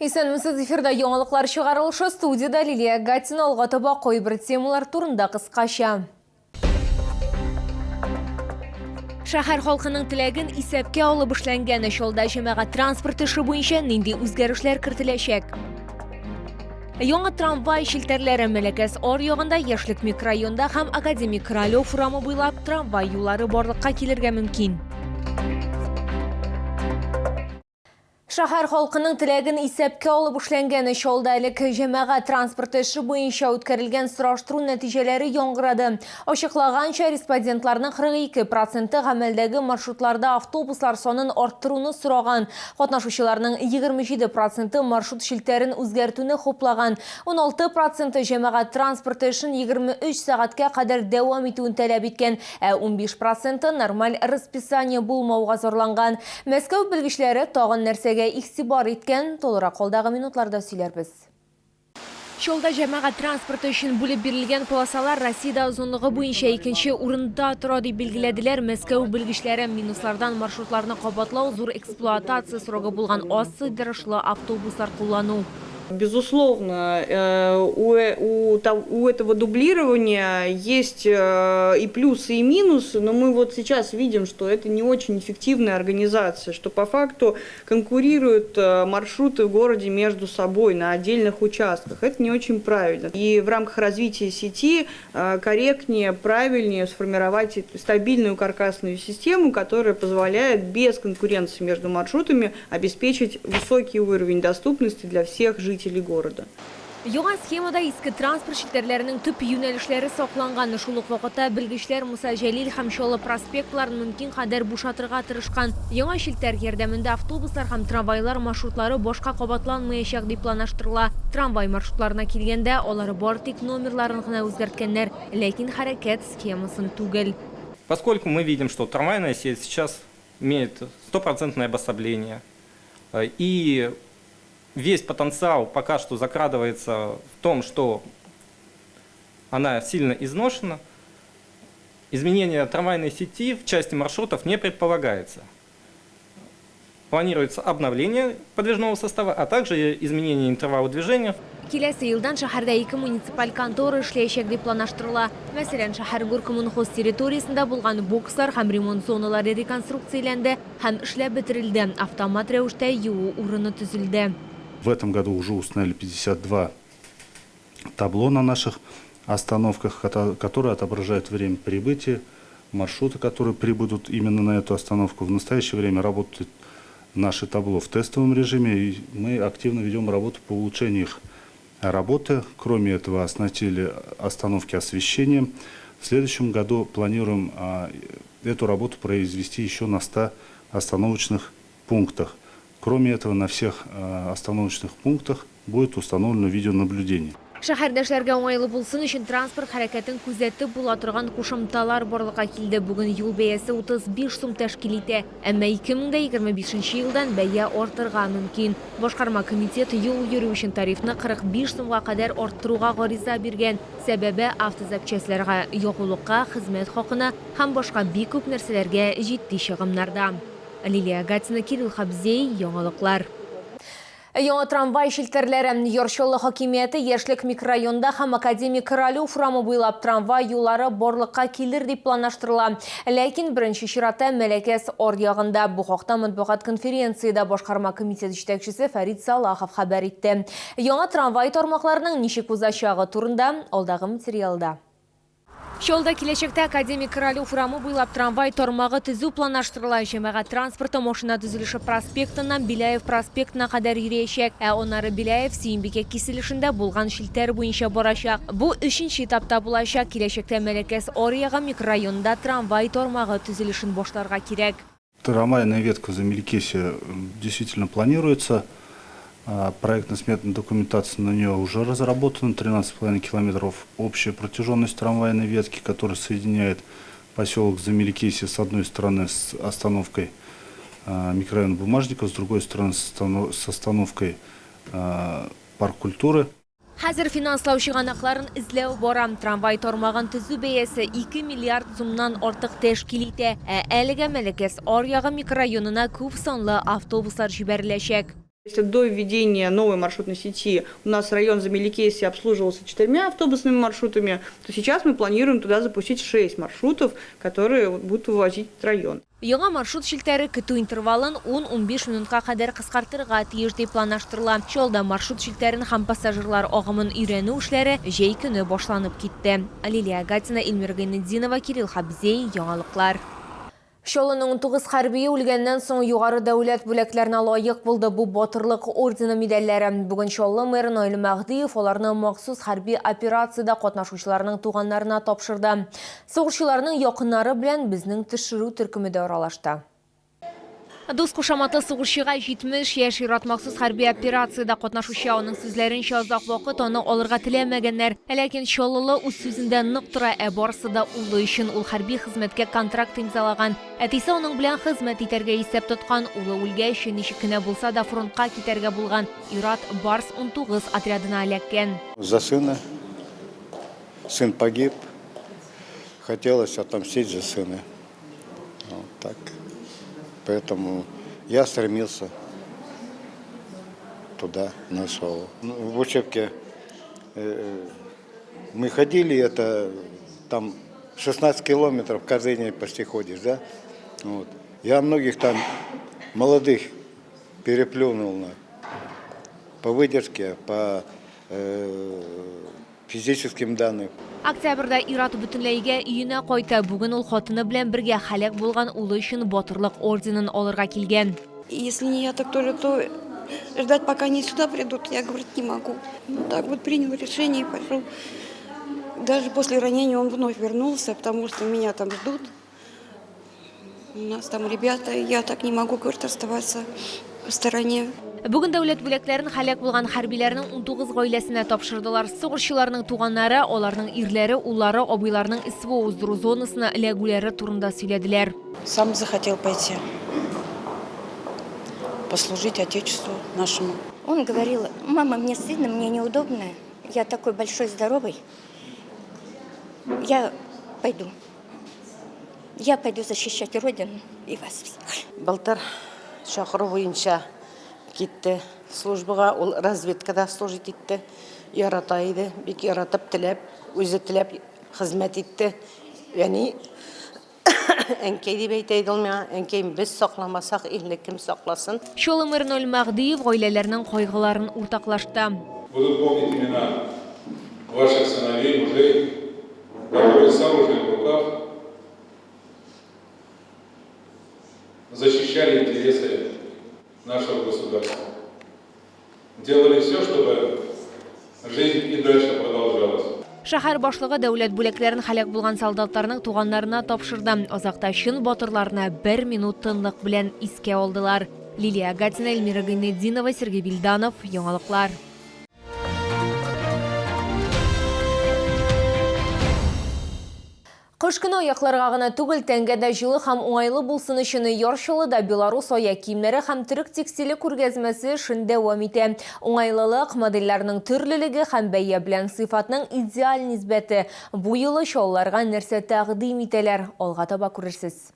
Исәнмесез, эфирда яңалыклар чыгарылышы, студиядә Лилия Гатина. Алга таба кайбер темалар турында кыскача. Шәһәр халкының теләген исәпкә алып эшләнгән Чаллыда җәмәгать транспорт эше буенча нинди үзгәрешләр кертеләчәк? Яңа трамвай челтәрләре Мәләкәс аръягында, Яшьлек микрорайонда һәм Академик Королев урамы буйлап трамвай юллары барлыкка килергә мөмкин. Шәһәр халкының теләген исәпкә алып эшләнгән Чаллыда элек җәмәгать транспорты эше буенча үткәрелгән сораштыру нәтиҗәләре яңгырады. Ачыклаганча, респондентларның 42 проценты гамәлдәге маршрутларда автобуслар санын арттыруны сораган. Катнашучыларның 27 проценты маршрут челтәрен үзгәртүне хуплаган. 16 проценты җәмәгать транспорты эшен 23 сәгатькә кадәр дәвам итүен таләп иткән. Ә 15 проценты нормаль расписание булмауга зарланган. Мәскәү белгечләре тагын нәрсәгә игътибар иткән, тулырак алдагы минутларда сөйләрбез. Чаллыда җәмәгать транспорты өчен бүлеп бирелгән полосалар Россиядә озынлыгы буенча икенче урында тора, дип билгеләделәр Мәскәү белгечләре. Минуслардан маршрутларны кабатлау, зур эксплуатация срогы булган аз сыйдырышлы автобуслар куллану. Безусловно, у, у, у этого дублирования есть и плюсы, и минусы, но мы вот сейчас видим, что это не очень эффективная организация, что по факту конкурируют маршруты в городе между собой на отдельных участках. Это не очень правильно. И в рамках развития сети корректнее, правильнее сформировать стабильную каркасную систему, которая позволяет без конкуренции между маршрутами обеспечить высокий уровень доступности для всех жителей города. Яңа схемада иске транспорт челтәрләренең төп юнәлешләре сакланган. Шул ук вакытта белгечләр Муса Җәлил һәм Чаллы проспектларын мөмкин кадәр бушатырга тырышкан. Яңа челтәр ярдәмендә автобуслар һәм трамвайлар маршрутлары башка кабатланмаячак дип планлаштырыла. Трамвай маршрутларына килгәндә, алар бары тик номерларын гына үзгәрткәннәр, ләкин хәрәкәт схемасын түгел. Поскольку мы видим, что трамвайная сеть сейчас имеет стопроцентное обособление, и весь потенциал пока что закрадывается в том, что она сильно изношена, изменение трамвайной сети в части маршрутов не предполагается. Планируется обновление подвижного состава, а также изменение интервала движения. Киләсе елдан шәһәрдә ике муниципаль контора эшләячәк дип планлаштырыла. Мәсәлән, шәһәр горкоммунхоз территориясендә булган бокслар һәм ремонт зоналары реконструкцияләнде һәм эшләп бетерелде, автомат рәвештә юу урыны төзелде. В этом году уже установили 52 табло на наших остановках, которые отображают время прибытия, маршруты, которые прибудут именно на эту остановку. В настоящее время работают наши табло в тестовом режиме, и мы активно ведем работу по улучшению их работы. Кроме этого, оснастили остановки освещением. В следующем году планируем эту работу произвести еще на 100 остановочных пунктах. Кроме этого, на всех остановочных пунктах будет установлено видеонаблюдение. Шәһәрдәшләргә уңайлы булсын өчен транспорт хәрәкәтен күзәтеп була торган кушымталар барлыкка килде. Бүген юл бәясе 35 сум тәшкил итә. Әмма 2025 нче елдан бәя артырга мөмкин. Башкарма комитет юл йөрү өчен тарифны 45 сумга кадәр арттыруга гариза биргән. Сәбәбе, автозапчастьләргә, ягулыкка, хезмәт хакына һәм башка бик күп нәрсәләргә җитди чыгымнарда. Лилия Гатина, Кирилл Хабзей, Яңалыклар. Яңа трамвай челтәрләре. Яр Чаллы хакимияте Яшьлек микрорайонында һәм Академик Королев урамы буйлап трамвай юллары барлыкка килер дип планлаштырыла. Ләкин беренче чиратта Мәләкәс аръягында. Бу хакта матбугат конференциядә башкарма комитет җитәкчесе Фәрит Салахов хәбәр итте. Яңа трамвай тармакларының ничек узачагы турында алдагы материалда. Чаллыда киләчәктә Академик Королев урамы буйлап трамвай тармагы төзү планлаштырыла. Җәмәгать транспорты Машина төзелеше проспектыннан Беляев проспектына кадәр йөриячәк, ә аннары Беляев, Сөембикә киселешендә булган челтәр буенча барачак. Бу өченче этапта булачак. Киләчәктә Мәләкәс аръягы микрорайонында трамвай тармагы төзелешен башларга кирәк. Трамвайная ветка в Замелекесе действительно планируется. Проектно-сметная документация на нее уже разработана. 13,5 километров общая протяженность трамвайной ветки, которая соединяет поселок Замелекесье с одной стороны с остановкой микрорайона Бумажников, с другой стороны с остановкой Парк культуры. Хәзер финанслау чыганакларын эзләү бара. Трамвай тармагын төзү бәясе 2 миллиард сумнан артык тәшкил итә. Ә әлегә Мәләкәс аръягы микрорайонына күп санлы автобуслар җибәреләчәк. Если до введения новой маршрутной сети у нас район за Мелекесье обслуживался 4 автобусными маршрутами, то сейчас мы планируем туда запустить 6 маршрутов, которые будут вывозить этот район. Яңа маршрут челтәре көтү интервалын 10-15 минутка кадәр кыскартырга тиеш дип планлаштырыла. Чаллыда маршрут челтәрен һәм пассажирлар агымын өйрәнү эшләре җәй көне башланып китте. Лилия Гатина, Эльмира Гайнетдинова, Кирилл Хабзей, Яңалыклар. Чаллының 19 хәрбие үлгәннән соң югары дәүләт бүләкләренә лаек булды бу Батырлык ордены медальләре. Бүген Чаллы мэры Наил Мәһдиев аларны махсус хәрби операциядә катнашучыларның туганнарына тапшырды. Сугышчыларның якыннары белән безнең төшерү төркеме дә аралашты. Дус кушаматлы сугышчыга 70 яшь, ир-ат махсус хәрби операциядә катнашучы. Аның сүзләренчә, озак вакыт аны алырга теләмәгәннәр. Ләкин чаллылы үз сүзендә нык тора, ә барысы да улы өчен. Ул хәрби хезмәткә контракт имзалаган. Әтисе аның белән хезмәт итәргә исәп тоткан. Улы үлгәч, ничек кенә булса да фронтка китәргә булган. Ир-ат Барс 19 отрядына эләккән. За сына. Сын погиб. Хотелось отомстить за сына. Вот так. Поэтому я стремился туда, на СВО. Ну, в учебке мы ходили, это там 16 километров каждый день почти ходишь, да? Вот. Я многих там молодых переплюнул по выдержке, по физическим данным. Октябрьдә ир-ат бөтенләйгә өенә кайта. Бүген ул хатыны белән бергә һәлак булган улы өчен Батырлык орденын алырга килгән. Если не я, так тоже то ждать, пока они сюда придут, я, говорит, не могу. Ну, так вот принял решение и пошел. Даже после ранения он вновь вернулся, потому что меня там ждут. У нас там ребята, я так не могу, говорит, оставаться в стороне. Бүген дәүләт бүләкләрен һәлак булган хәрбиләрнең 19 гаиләсенә тапшырдылар. Сугышчыларның туганнары, аларның ирләре, уллары, абыйларының СВО уздыру зонасына эләгүләре турында сөйләделәр. Сам захотел пойти послужить Отечеству нашему. Он говорил, мама, мне стыдно, мне неудобно, я такой большой, здоровый, я пойду. Я пойду защищать Родину и вас всех. Былтыр чакыру буенча китте службага, ул разведкада служить итте. Ярата иде, бик яратып, теләп, үзе теләп хезмәт итте. Әни, әнкәй дип әйтә иде ул миңа, әнкәй, без сакламасак, илне кем сакласын? Чаллы мэры Наил Мәһдиев гаиләләрнең кайгыларын уртаклашты. Буду помнить имена ваших сыновей, мужей, которые с оружием в руках защищали интересы нашего государства. Делали все, чтобы жизнь и дальше продолжалась. Шәһәр башлыгы дәүләт бүләкләрен һәлак булган солдатларның туганнарына тапшырды. Азакта чын батырларны бер минут тынлык белән искә алдылар. Лилия Гатина, Эльмира Гайнетдинова, Сергей Вильданов. Яңалыклар. Кыш көне аякларга гына түгел, тәнгә дә җылы һәм уңайлы булсын өчен Яр Чаллыда белорус аяк киемнәре һәм төрек текстиле күргәзмәсе эшен дәвам итә. Уңайлылык, модельләрнең төрлелеге һәм бәя белән сыйфатның идеаль нисбәте. Бу юлы чаллыларга нәрсә тәкъдим итәләр, алга таба күрерсез.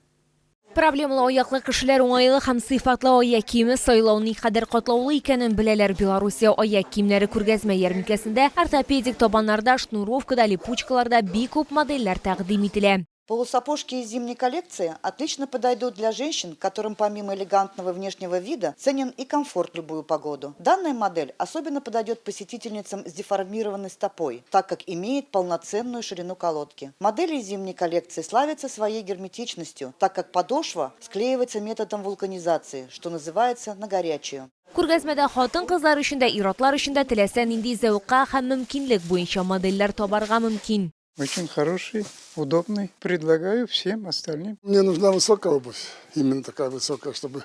Проблемалы аяклы кешеләр уңайлы һәм сыйфатлы аяк киеме сайлау никадәр катлаулы икәнен беләләр. Белоруссия аяк киемнәре күргәзмә ярминкәсендә ортопедик табаннарда, шнуровкада, липучкаларда бик күп модельләр тәкъдим ителә. Полусапожки из зимней коллекции отлично подойдут для женщин, которым помимо элегантного внешнего вида ценен и комфорт в любую погоду. Данная модель особенно подойдет посетительницам с деформированной стопой, так как имеет полноценную ширину колодки. Модели зимней коллекции славятся своей герметичностью, так как подошва склеивается методом вулканизации, что называется на горячую. Күргәзмәдә хатын-кызлар өчен дә, ир-атлар өчен дә теләсә нинди зәвыкка һәм мөмкинлек буенча модельләр табарга мөмкин. Очень хороший, удобный. Предлагаю всем остальным. Мне нужна высокая обувь, именно такая высокая, чтобы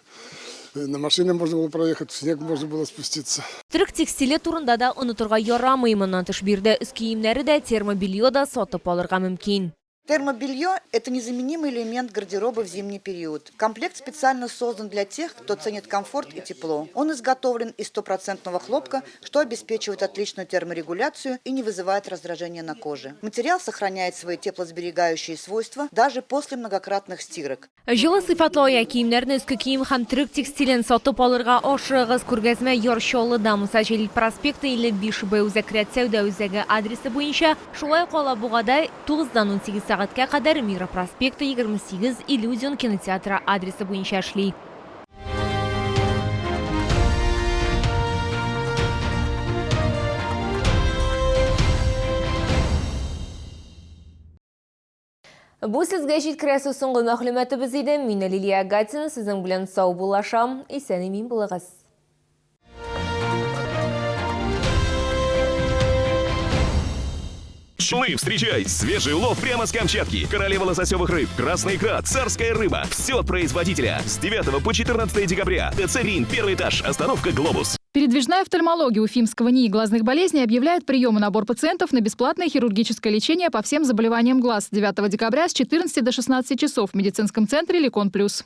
на машине можно было проехать, в снег можно было спуститься. Төрек текстиле турында да онытырга ярамый. Моннан тыш, биредә өс киемнәре дә, термобелье да сатып алырга мөмкин. Термобелье – это незаменимый элемент гардероба в зимний период. Комплект специально создан для тех, кто ценит комфорт и тепло. Он изготовлен из стопроцентного хлопка, что обеспечивает отличную терморегуляцию и не вызывает раздражения на коже. Материал сохраняет свои теплосберегающие свойства даже после многократных стирок. Җылы сыйфатлы аяк киемнәрне, өске кием һәм төрек текстилен сатып алырга ашыгыгыз. Күргәзмә Яр Чаллыда, Муса Җәлил проспекты 55 Б Үзәк рәт сәүдә үзәге адресы буенча, шулай ук Алабугада 9-дан 18 сәгатькә кадәр Мира проспекты 28 Иллюзион кинотеатры адресы буенча эшли. Бу сезгә җиткерәсе соңгы мәгълүматыбыз иде. Мин Лилия Гатина сезнең белән саубуллашам. Исән-имин булыгыз. Пчелы, встречай! Свежий улов прямо с Камчатки. Королева лососевых рыб, красная икра, царская рыба. Все от производителя. С 9 по 14 декабря. ТЦ «Рин», первый этаж, остановка «Глобус». Передвижная офтальмология Уфимского НИИ глазных болезней объявляет прием и набор пациентов на бесплатное хирургическое лечение по всем заболеваниям глаз 9 декабря с 14 до 16 часов в медицинском центре «Ликон Плюс».